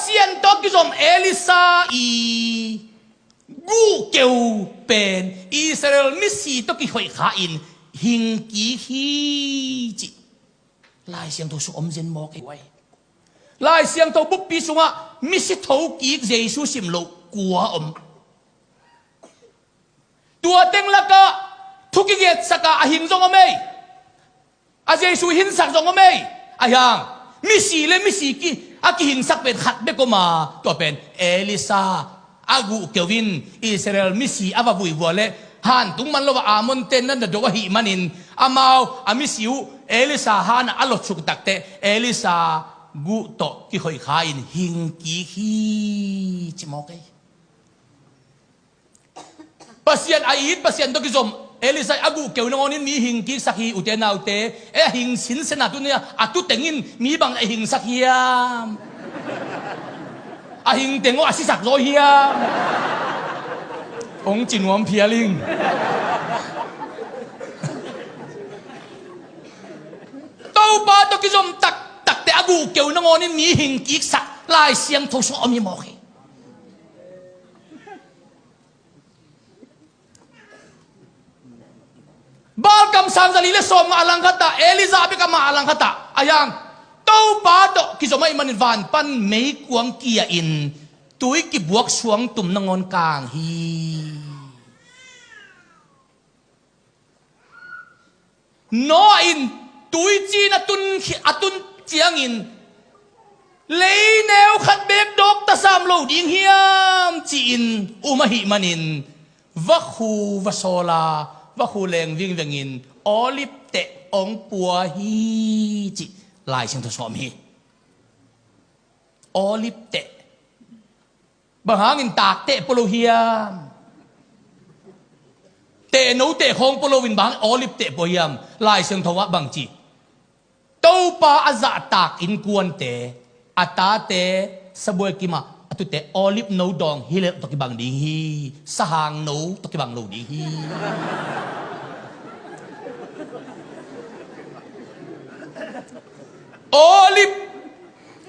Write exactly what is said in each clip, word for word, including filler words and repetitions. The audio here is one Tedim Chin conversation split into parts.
Pasian tawh kizom Elisha i guhkeu pen Israel misi tawh kihoih kha in hing kik hi ci. Lai Siangtho sung om zen mawk hi. Lai Siangtho buppi sungah misi thokik Jesu sim lo kua om? Tua teng lakah thu kigetsak a hing zong om ei. A Jesu hinsak zong om ei. A hiang misi le misi ki, a kihingsak pen khat bek om a, tua pen Elisha. A guhkeu in Israel misi a va vuivua le hantung man lo a Ammon ten na na do ahih manin amau a misi uh Elisha hanah a lotsuk takteh Elisha guh tawh kihoih kha in hing kik hi ci mawk ei. Pasian a it, Pasian tawh kizom Elisha a guhkeu nangawnin mi hing kiksak hi, ute naute. E, a hing sinsen a tu nia, a tu tengin mi bang a hingsak hiam? A hing teng aw a sisak zaw hiam? Hong ci nuam phial ing. Topa tawh kizom taktakte a guhkeu nangawnin mi hing kiksak Lai Siangtho sung om hi mawk hi. Baal kamsang zali le sawm ngah a langkhat ah, Elijah bek amah a langkhat ah, a hiang Topa tawh kizom ahih manin van pan meikuang kia in tui kibuak suangtum nangawn kang hi. Noah in tuiciin a tun, a tun ciangin lei neu khat beek dawk tasam lo ding hiam ci-in um ahih manin vakhu va sawl a, vakhu leng vingvengin olive teh hong pua hi cih Lai Siangtho sawm hi. Olive teh. Bang hangin tak teh pua lo hiam? Teh no teh khawng pua loin bang olive teh pua hiam? Lai Siangtho ah bang ci? Topa a zahtak innkuante, a tate, sabuai kimah a tute olive no dawng hi leh tawh kibang ding hi. Sahang no tawh kibang lo ding hi. Olive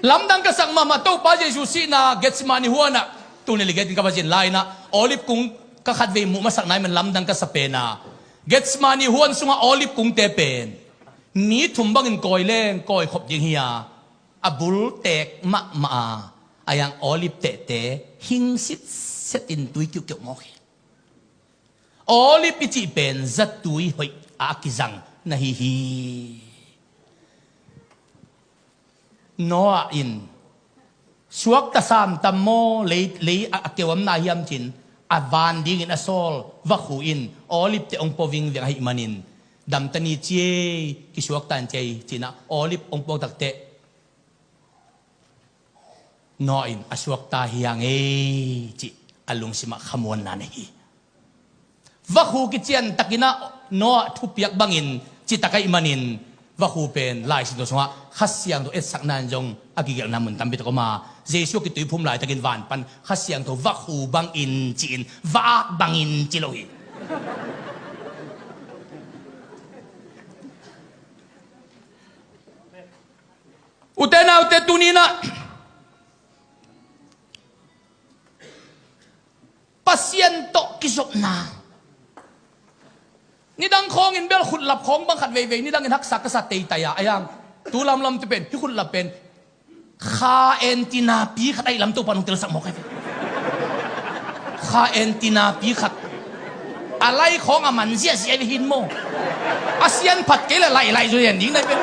lamdang ka sak mahmah Topa Jesu sihna Gethsemane huanah, tuni ligetin ka va zin lai-inah olive kung ka khatvei muh masak nai man lamdang ka sa pena, Gethsemane huan sungah olive kungte pen mi thum bangin kawi leng kawi khop ding hi a, a bul teek mahmah a, a hiang olive tehte hing sitsetin tui kiuhkeuh mawk hi. Olive i cih pen zatui hoih a kizang na hi hi. Noah in suakta sam tam maw, lei, lei a, a keuamna hiam cin a van dingin a sawl vakhu in olive teh hong pua vingveng ahih manin, damta ni ciei, kisuakta in ciei cinah olive hong puak takteh Noah in a suakta hi hang ei cih a lungsimah khamuanna nei hi. Vakhu kician takinah Noah thupiak bangin citak ahih manin vakhu pen Lai Siangtho sungah Kha Siangtho etsakna in zong a kigelhna mun tampi tak om a, Jesu a kituiphum laitakin van pan Kha Siangtho vakhu bangin ci-in va-ak bangin ci lo hi. Ute naute tuninah Pasian tawh kizopna. Nidang khawngin bel khutlap khawng bang khat veivei nidangin haksa ka sa teitai a, a hiang tu lamlam tu pen hi khutlap pen kha entina pi khat aih lam Topa nong telsak mawk ai ve. Kha entina pi khat a lai khawng a man ziahziah ve hin maw? A sian phat kei le laih laih zui en ding nai pen.